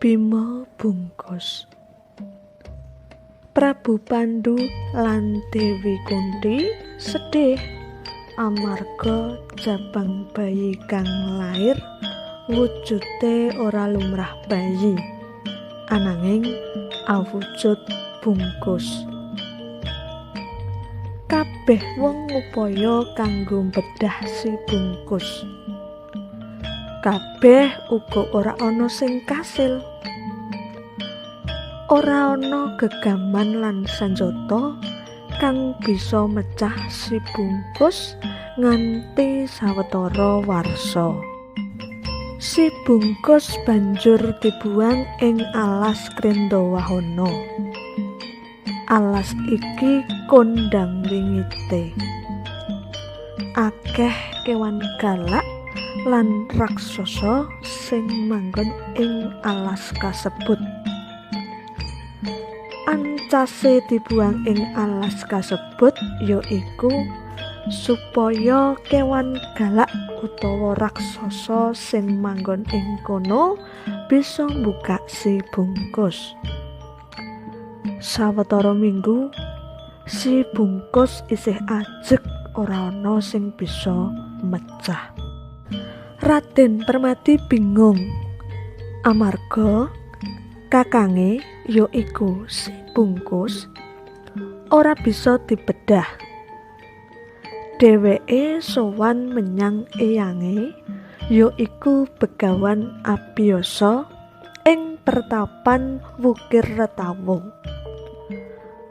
Bima Bungkus. Prabu Pandu lan Dewi Kunti sedih amarga jabang bayi kang lair wujude ora lumrah bayi, ananging awujud bungkus. Kabeh wong ngupaya kanggo mbedah si bungkus. Kabeh uga ora ana sing kasil. Ora ana gegaman lan sanjata kang bisa mecah si bungkus nganti sawetara warsa. Si bungkus banjur dibuang ing alas Krendawahana. Alas iki kondhang wingite. Akeh kewan galak lan raksasa sing manggon ing alas kasebut. Ancase dibuang ing alas kasebut yaiku supaya kewan galak utawa raksasa sing manggon ing kono bisa mbukak si bungkus. Sawetara minggu si bungkus isih ajeg, ora ana sing bisa mecah. Raden Permadi bingung amarga kakange yaiku si bungkus ora bisa dibedah. Dheweke sowan menyang eyange yaiku Begawan Abiyasa ing pertapan Wukir Retawung.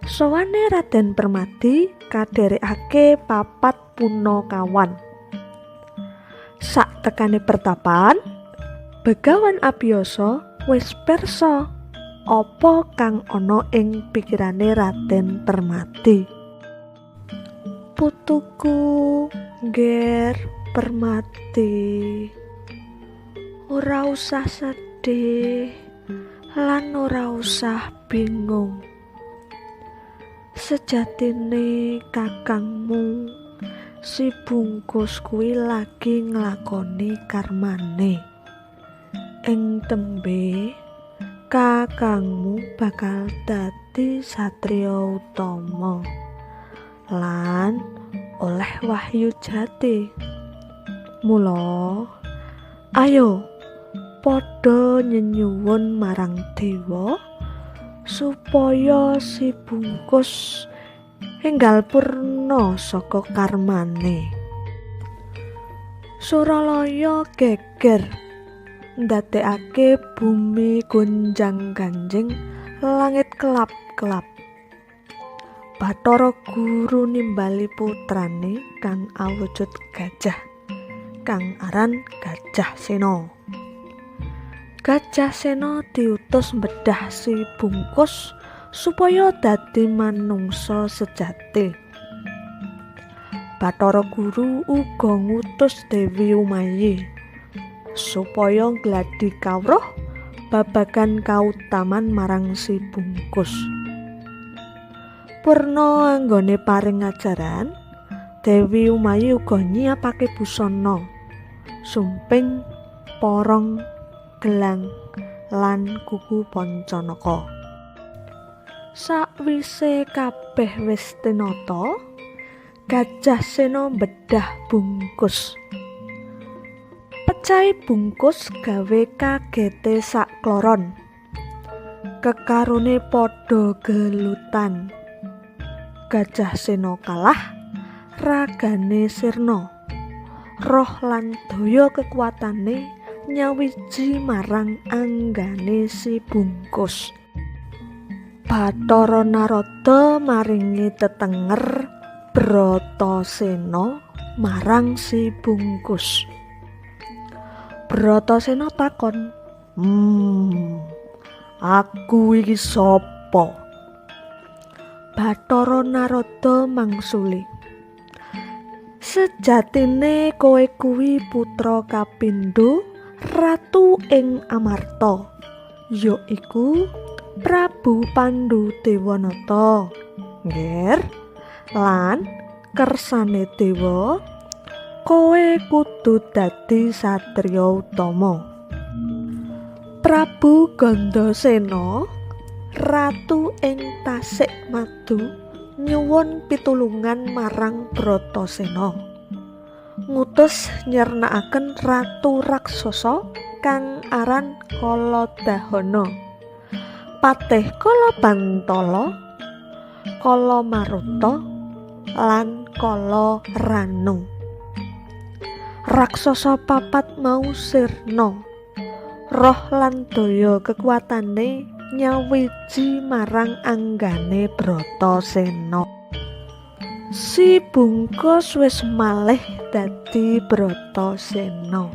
Sowane Raden Permadi kadherekake papat punakawan. Sak tekane pertapan, Begawan Abiyasa wis pirsa apa kang ana ing pikirane Raden Permadi. Putuku, Nger Permadi, ora usah sedih lan ora usah bingung. Sejatine kakangmu si bungkus kuwi lagi nglakoni karmane. Ing tembe kakangmu bakal dadi satriya utama lan oleh wahyu jati. Mula ayo padha nyenyuwun marang dewa supaya si bungkus enggal purna saka karmane. Suralaya geger ndadekake bumi gonjang-ganjing, langit kelap-kelap. Bathara Guru nimbali putrane kang awujud gajah, kang aran Gajah Sena. Gajah Sena diutus mbedah si bungkus supaya dadi manungsa sejati. Bathara Guru uga ngutus Dewi Umayi supaya gladi kawruh babagan kautaman marang si bungkus. Purna anggone paring ajaran, Dewi Umayi uga nyiapake busana, sumping, porong, gelang lan kuku Pancanaka. Sakwise kabeh wis tinata, Gajah Sena mbedah bungkus. Pecahe bungkus gawe kagete sakloron. Kekarone padha gelutan. Gajah Sena kalah, ragane sirna. Roh lan daya kekuatane nyawiji marang anggane si bungkus. Bathara Narada maringi tetenger Bratasena marang si bungkus. Bratasena takon, "Aku iki sapa?" Bathara Narada mangsuli, "Sejatine kowe kuwi putra kapindho ratu ing Amarta, yaiku Prabu Pandu Dewanata. Ngger, lan kersane dewa kowe kudu dadi satriya utama." Prabu Gandasena, ratu ing Tasik Madu, nyuwun pitulungan marang Bratasena. Ngutus nyirnakaken ratu raksasa kang aran Kaladahana. Patih Kalabantala, Kalamaruta lan Kalaranu. Raksasa papat mau sirna. Roh lan daya kekuatane nyawiji marang anggane Bratasena. Si Bungkus wis malih dadi Bratasena.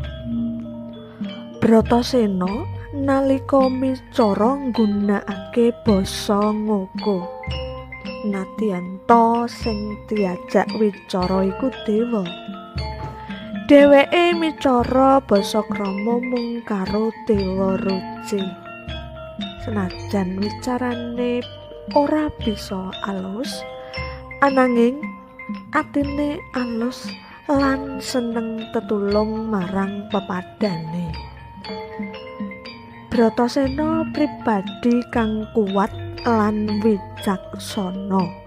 Bratasena nalika micara nggunakake basa ngoko. Nadyan ta sing diajak wicara iku dewa. Dheweke micara basa krama mung karo Dewa Ruci. Senajan wicarane ora bisa alus, ananging atine alus lan seneng tetulung marang pepadane. Bratasena pribadi kang kuwat lan wicaksana.